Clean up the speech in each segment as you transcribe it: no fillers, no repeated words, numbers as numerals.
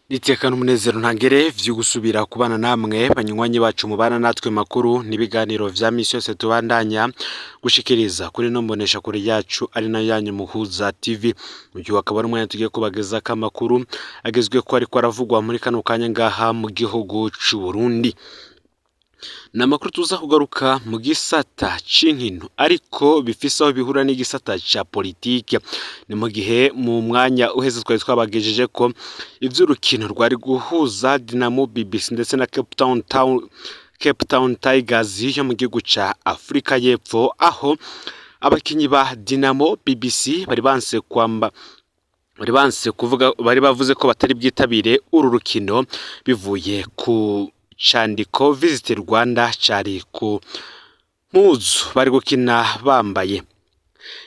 Nitekana umunezero ntangere vyo gusubira kubana namwe banywanyi bacu mubana natwe makuru n'ibiganiro vya misi yose tubandanya gushikiriza kuri no mbonesha kure yacu ari nayo yanyu Muhuza TV. Uyu akaba ari umwanya tugiye kubagezako amakuru agezwe ko ariko aravugwa muri kano kanya ngaha mu gihugu c'u Burundi. Ni amakuru tuza kugaruka mu gisata c'inkino ariko bifise aho bihura n'igisata ca politike. Ni mu gihe mu mwanya uheze twari twabagejeje ko ivy'urukino rwari guhuza Dinamo BBC ndetse na Cape Town Tigers yo mu gihugu ca Afrika y'Epfo, aho abakinyi ba Dinamo BBC bari banse kwamba bari banse kuvuga, bari bavuze ko batari bwitabire uru rukino bivuye ku candiko Visit Rwanda cari ku mpuzu bari gukina bambaye.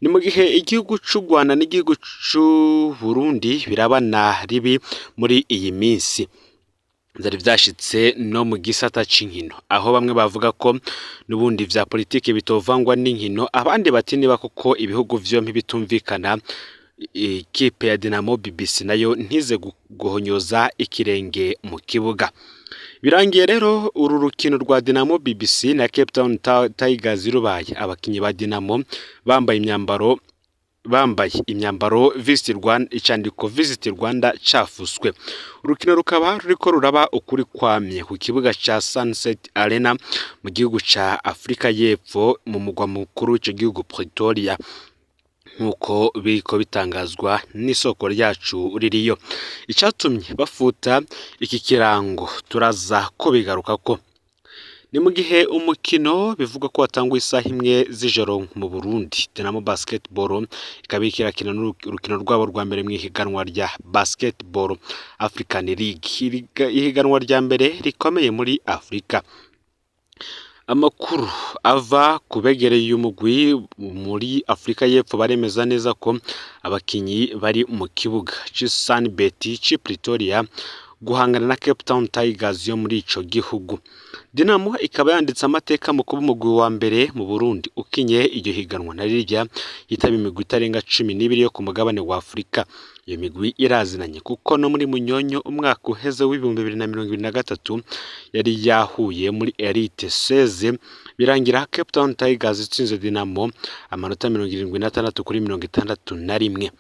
Ni mu gihe igihugu c'u Rwanda n'igihugu c'u Burundi birabana ribi muri iyi minsi. Vyari vyashitse no mu gisata c'inkino, aho bamwe bavuga ko n'ubundi vya politike bitovangwa n'inkino, abandi bati niba koko ibihugu vyompi bitumvikana, ikipe ya Dinamo BBC nayo ntize guhonyoza ikirenge mu kibuga. Birangiye rero uru rukino rwa Dinamo BBC na Cape Town Tigers rubaye, abakinyi ba Dinamo bambaye imyambaro Visit Rwanda, icandiko Visit Rwanda cafuswe. Urukino rukaba ruriko ruraba ukuri kwamye ku kibuga ca Sunset Arena mu gihugu ca Afrika y'Epfo, mu mugwa mukuru w'ico gihugu Pretoria, nk'uko biriko bitangazwa n'isoko ryacu ririyo. Icatumye bafuta iki kirango turaza kubigarukako. Ni mu gihe umukino bivugwa ko watanguye isaha 1 z'ijoro mu Burundi. Dinamo Basketball ikaba iriko irakina urukino rwabo rwa mbere mw'ihiganwa rya Basketball African League, ihiganwa rya mbere rikomeye muri Afrika. Amakuru ava ku begereye umugwi muri Afrika y'Epfo baremeza neza ko abakinyi bari mu kibuga c'Sunbet c'i Pretoria guhangana na Cape Town Tigers yo muri ico gihugu. Dinamo ikaba yanditse amateka mu kuba umugwi wa mbere mu Burundi ukinye iryo higanwa na rirya yitaba imigwi itarenga 12 yo ku mugabane wa Afrika. Iyo migwi irazinanye kuko no muri Munyonyo umwaka uheze w'2023 yari yahuye muri Elite 16, birangira Cape Town Tigers itsinze Dinamo amanota 76 kuri 61.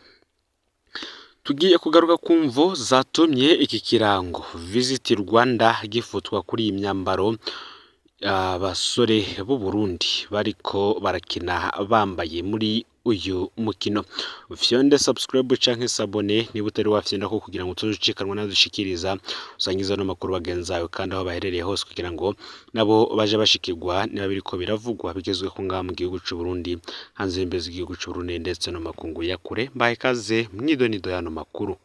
Tugiye kugaruka ku mvo zatumye iki kirango Visit Rwanda gifutwa kuri iyi myambaro abasore b'u Burundi bariko barakina bambaye muri uyu mukino. Ufyonde subscribe canke s'abonner niba utari wafyondako kugira ngo utozucikanwa nadushikiriza, usangize ano makuru bagenzi bawe kandi aho baherereye hose kugira ngo nabo baje bashikirwa niba biriko biravugwa bigezweho ngaha mu gihugu c'u Burundi, hanze y'imbibe z'igihugu c'u Burundi ndetse no mu makungu ya kure. Mbaye ikaze mw'idonido y'ano makuru.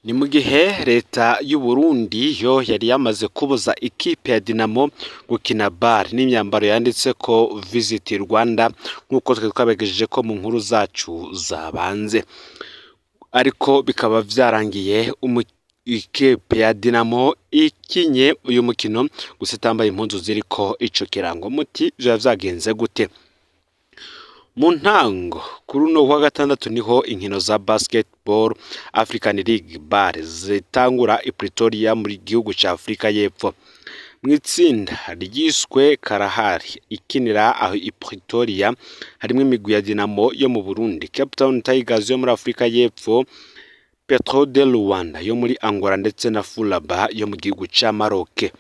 Ni mu gihe leta y'u Burundi yo yari yamaze kubuza ikipe ya Dinamo gukina BAL n'imyambaro yanditse ko Visit Rwanda, nk'uko twari twabegejeje ko mu nkuru zacu zabanze, ariko bikaba vyarangiye ikipe ya Dinamo ikinye uyu mukino gusa itambaye impuzu ziriko ico kirango. Muti vyoba vyagenze gute? Mu ntango kuri uno wa gatandatu niho inkino za Basketball African League BAL zitangura i Pretoria muri gihugu ca Afrika y'Epfo. Mu itsinda ryiswe Kalahari ikinira aho i Pretoria harimwo imigwi ya Dinamo yo mu Burundi, Cape Town Tigers yo muri Afrika y'Epfo, Petro de Luanda yo muri Angola ndetse na FAR Rabat yo mu gihugu ca Maroc.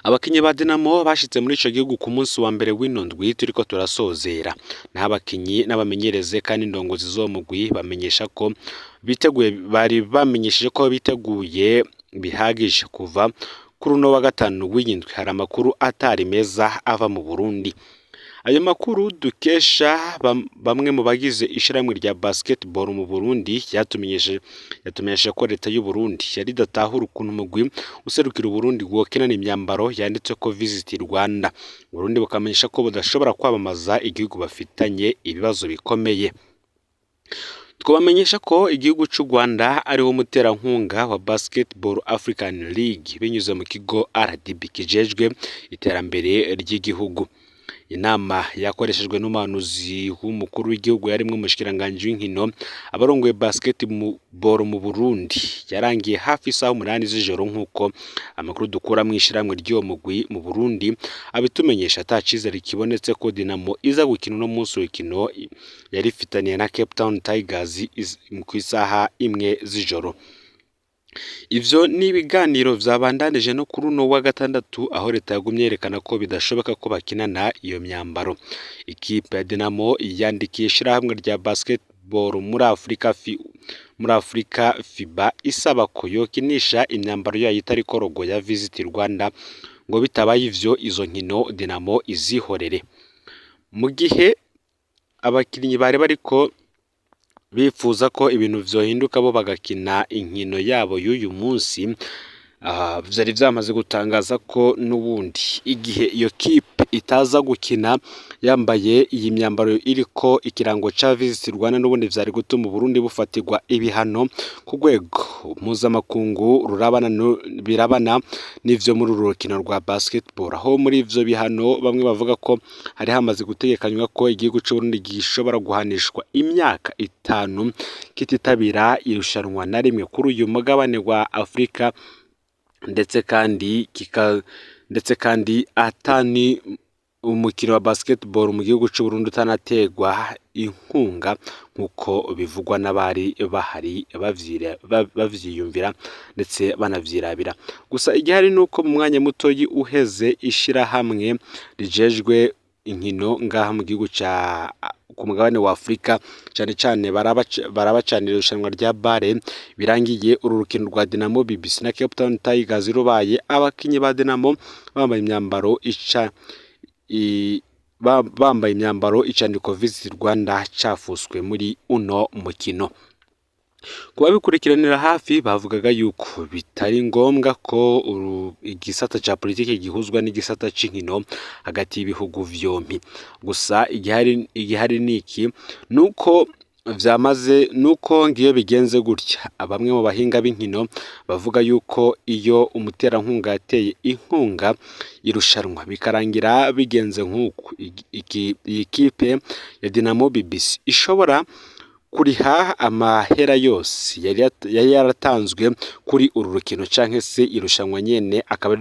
Abakinyi ba Dinamo bashitse muri ico gihugu ku munsi wa mbere w'ino ndwi turiko turasozera. Naho abakinyi n'abamenyereze kandi indongozi z'uwo mugwi bamenyesha ko biteguye, bari bamenyesheje ko biteguye bihagije kuva kuri uno wa gatanu w'iyi ndwi. Hari amakuru atari meza ava mu Burundi. Ayo makuru dukesha bamwe mu bagize ishirahamwe rya basketball mu Burundi yatumenyesheje ko leta y'u Burundi yari idatahura ukuntu umugwi userukira Uburundi wokinana imyambaro yanditseko Visit Rwanda. Uburundi bukamenyesha ko budashobora kwamamaza igihugu bafitanye ibibazo bikomeye. Twobamenyesha ko igihugu c'u Rwanda ariwo muterankunga wa Basketball African League binyuze mu kigo RDB kijejwe iterambere ry'igihugu. Inama yakoreshejwe n'umuhanuzi w'umukuru w'igihugu yarimwo umushikiranganji w'inkino, abarongoye basketball mu Burundi, yarangiye hafi isaha 8 z'ijoro, nk'uko amakuru dukura mw'ishirahamwe ry'uwo mugwi mu Burundi abitumenyesha. Ata cizere kibonetse ko Dinamo iza gukina uno munsi w'ikino yari ifitaniye na Cape Town Tigers kw'isaha 1 z'ijoro. Ivyo ni ibiganiro vyabandanije no kuri uno wa gatandatu, aho leta yagumye yerekana ko bidashoboka ko bakinana iyo myambaro. Ikipe ya Dinamo yandikiye ishirahamwe rya basketball muri Afrika FIBA isaba ko yokinisha imyambaro yayo itariko logo ya Visit Rwanda, ngo bitabaye ivyo izo nkino Dinamo izihorere. Mu gihe abakinyi bari bariko bifuza ko ibintu vyohinduka bo bagakina inkino yabo y'uyu munsi, vyari vyamaze gutangaza ko n'ubundi igihe iyo kipe itaza gukina yambaye iyi myambaro iriko ikirango ca Visit Rwanda, n'ubundi vyari gutuma Uburundi bufatirwa ibihano ku rwego mpuzamakungu rurabana birabana n'ivyo muri uru rukino rwa basketball, aho muri ivyo bihano bamwe bavuga ko hari hamaze gutegekanywa ko igihugu c'Uburundi gishobora guhanishwa imyaka 5 kititabira irushanwa na rimwe kuri uyu mugabane wa Afrika, ndetse kandi atani umukino wa basketball mu gihugu c'Uburundi utanategwa inkunga, nk'uko bivugwa n'abari bahari bavyiyumvira ndetse banavyirabira. Gusa igihari nuko mu mwanya mutoyi uheze ishirahamwe rijejwe inkino ngaha mu gihugu ca ku mugabane wa Afrika, cane cane barabacanira irushanwa rya bare, birangiye uru rukino rwa Dinamo BBC na Cape Town Tigers rubaye, abakinyi ba Dinamo bambaye imyambaro icandiko Visit Rwanda cafuswe muri uno mukino. Ku babikurikiranira hafi bavugaga yuko bitari ngombwa ko igisata ca politike gihuzwa n'igisata c'inkino hagati y'ibihugu vyompi. Gusa igihari niki nuko vyamaze nuko ngiyo bigenze gutya, bamwe mu bahinga b'inkino bavuga yuko iyo umuterankunga yateye inkunga irushanwa bikarangira bigenze nk'uku, iyi kipe ya Dinamo BBC ishobora kuriha amahera yose yari yaratanzwe kuri uru rukino canke se irushanwa nyene, akaba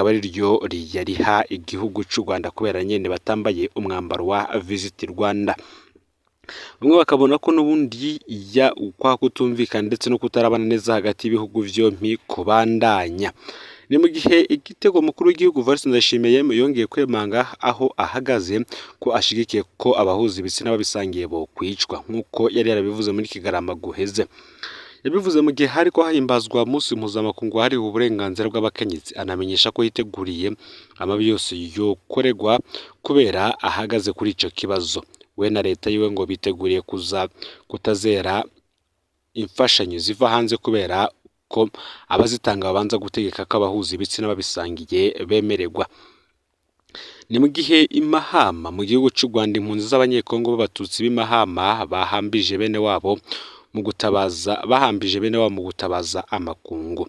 ariryo riyariha igihugu c'u Rwanda kubera nyene batambaye umwambaro wa Visit Rwanda. Bamwe bakabona ko n'ubundi ya kwa kutumvikana ndetse no kutarabana neza hagati y'ibihugu vyompi kubandanya. Ni mu gihe igitego mukuru w'igihugu Evariste Ndayishimiye yongeye kwemanga aho ahagaze ko ashigikiye ko abahuza ibitsina babisangiye bokwicwa, nk'uko yari yarabivuze muri Kigarama guheze. Yabivuze mu gihe hariko hahimbazwa umunsi mpuzamakungu wahariwe uburenganzira bw'abakenyezi, anamenyesha ko yiteguriye amabi yose yokorerwa kubera ahagaze kuri ico kibazo. We na leta yiwe ngo biteguriye kuza kutazera imfashanyo ziva hanze kubera ko abazitanga babanza gutegeka ko abahuza ibitsina babisangiye bemererwa. Ni mu gihe i Mahama mu gihugu c'u Rwanda impunzi z'abanyekongo b'abatutsi b'i Mahama bahambije bene wabo mu gutabaza amakungu.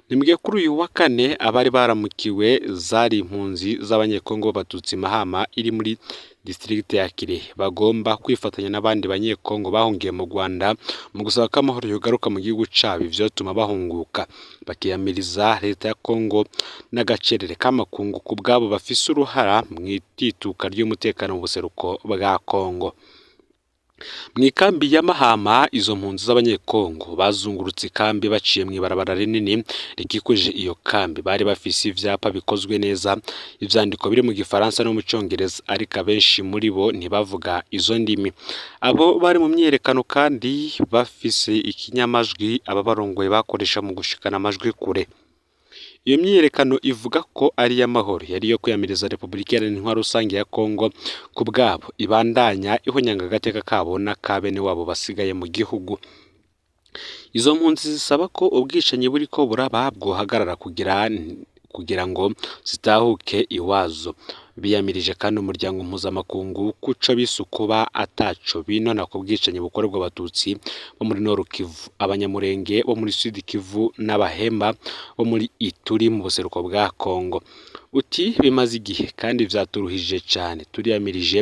Ni mu gihe kuri uyu wa kane abari baramukiwe zari impunzi z'abanyekongo b'abatutsi Mahama iri muri district ya Kirehe, bagomba kwifatanya n'abandi banyekongo bahungiye mu Rwanda mu gusaba ko amahoro yogaruka mu gihugu cabo, ivyotuma bahunguka, bakiyamiriza leta ya Kongo n'agacerere k'amakungu ku bwabo bafise uruhara mw'itituka ry'umutekano mu buseruko bwa Kongo. Mw'ikambi ya Mahama izo mpunzi z'abanyekongo bazungurutse ikambi baciye mw'ibarabara rinini rikikuje iyo kambi, bari bafise ivyapa bikozwe neza, ivyandiko biri mu gifaransa no mu congereza, ariko abenshi muri bo ntibavuga izo ndimi. Abo bari mu myiyerekano kandi bafise ikinyamajwi ababarongoye bakoresha mu gushikana amajwi kure. Iyo myiyerekano ivuga ko ari iy'amahoro yari iyo kwiyamiriza Repubulika Iharanira Intwaro Rusange ya Kongo ku bwabo ibandanya ihonyanga agateka kabo n'aka bene wabo basigaye mu gihugu. Izo mpunzi zisaba ko ubwicanyi buriko buraba bwohagarara kugira ngo zitahuke iwazo. Biyamirije kandi umuryango mpuzamakungu kuco bise ukuba ataco binona ku bwicanyi bukorerwa abatutsi bo muri Nord Kivu, abanyamurenge bo muri Sud Kivu n'abahemba bo muri Ituri mu buseruko bwa Kongo. Uti bimaze igihe kandi vyaturuhije cane, turiyamirije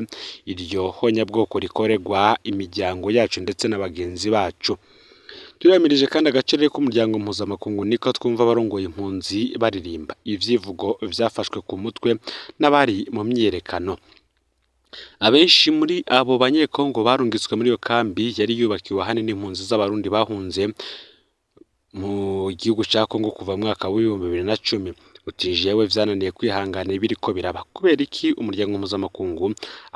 iryo honyabwoko rikorerwa imiryango yacu ndetse na bagenzi bacu. Turiyamirije kandi agacerere k'umuryango mpuzamakungu, niko twumva abarongoye impunzi baririmba. Ivyivugo vyafashwe ku mutwe n'abari mu myiyerekano. Abenshi muri abo banyekongo barungitswe muri iyo kambi yari yubakiwe ahanini impunzi z'abarundi bahunze mu gihugu ca Kongo kuva mu mwaka w'2010. Uti jewe vyananiye kwihangana ibiriko biraba. Kubera iki umuryango mpuzamakungu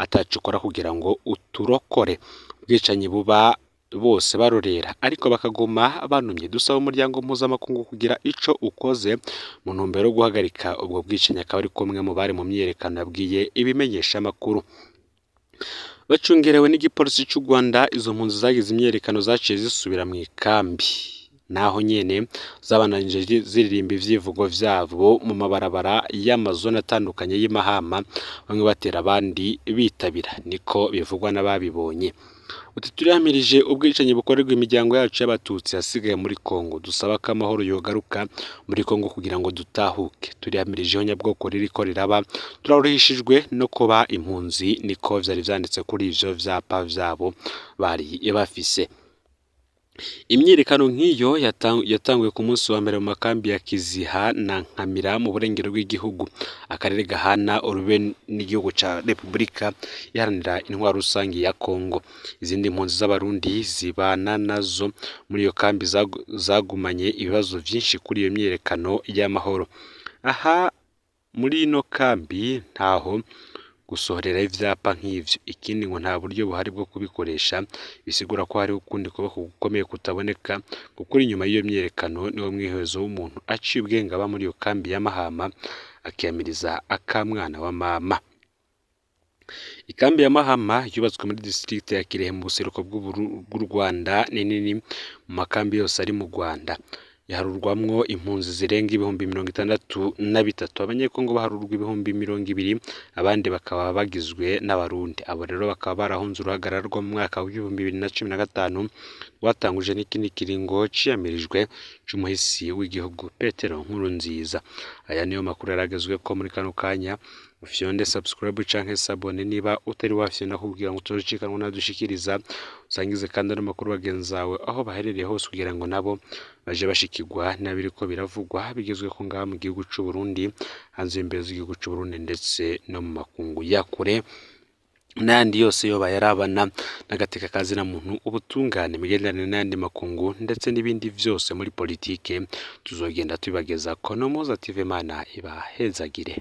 ataco ukora kugira ngo uturokore? Ubwicanyi buba bose barorera ariko bakaguma banumye. Dusaba umuryango mpuzamakungu kugira ico ukoze mu ntumbero yo guhagarika ubwo bwicanyi, akaba ari kumwe mu bari mu myiyerekano yabwiye ibimenyeshamakuru. Bacungerewe n'igipolisi c'u Rwanda, izo mpunzi zagize imyiyerekano zaciye zisubira mu ikambi. Naho nyene zabandanije ziririmba ivyivugo vyabo mu mabarabara y'amazone atandukanye y'Imahama, bamwe batera abandi bitabira, niko bivugwa n'ababibonye. Uti turiyamirije ubwicanyi bukorerwa imiryango yacu y'abatutsi yasigaye muri Kongo, dusaba ko amahoro yogaruka muri Kongo kugira ngo dutahuke. Turiyamirije ihonyabwoko ririko riraba, turaruhishijwe no kuba impunzi, niko vyari vyanditse kuri ivyo vyapa vyabo bari bafise. Imyiyerekano nk'iyo yatanguye ku munsi wa mbere mu makambi ya Kiziha na Nkamira mu burengero bw'igihugu, akarere gahana urube n'igihugu ca Repubulika Iharanira Intwaro Rusangi ya Kongo. Izindi mpunzi z'abarundi zibana nazo muri iyo kambi zagumanye ibibazo vyinshi kuri iyo myiyerekano y'amahoro. Aha muri ino kambi ntaho gusohorera ivyapa nk'ivyo, ikindi ngo nta buryo buhari bwo kubikoresha, bisigura ko hariho ukundi kuboko gukomeye kutaboneka kuko inyuma y'iyo myiyerekano niwo mwihwezo w'umuntu aciye ubwenge aba muri iyo kambi ya Mahama akiyamiriza akamwana wa mama. Ikambi ya Mahama yubatswe muri district ya Kirehe mu buseruko bw'u Rwanda, ni nini mu makambi yose ari mu Rwanda. Iharurwamwo impunzi zirenga 63,000, abanyekongo baharurwa 20,000, abandi bakaba bagizwe n'abarundi. Abo rero bakaba barahunze uruhagarara rwo mu mwaka w'2015 rwatanguje n'ikindi kiringo ciyamirijwe c'umuhisi w'igihugu Petero Nkurunziza. Aya niyo makuru yaragezweko muri kano kanya. Ufyonde subscribe canke s'abonner niba utari wafyonda kugira ngo utazocikanwa n'adushikiriza, usangize kandi ano makuru bagenzi bawe aho baherereye hose kugira ngo nabo baje bashikirwa n'abiriko biravugwa bigezweko ngaha mu gihugu c'u Burundi, hanze y'imbere z'igihugu c'u Burundi ndetse no mu makungu ya kure n'ayandi yose yoba yarabana n'agateka ka zina muntu, ubutungane, imigenderanire n'ayandi makungu ndetse n'ibindi vyose muri politike, tuzogenda tubibagezako. No Muhoza TV, Imana ibahezagire.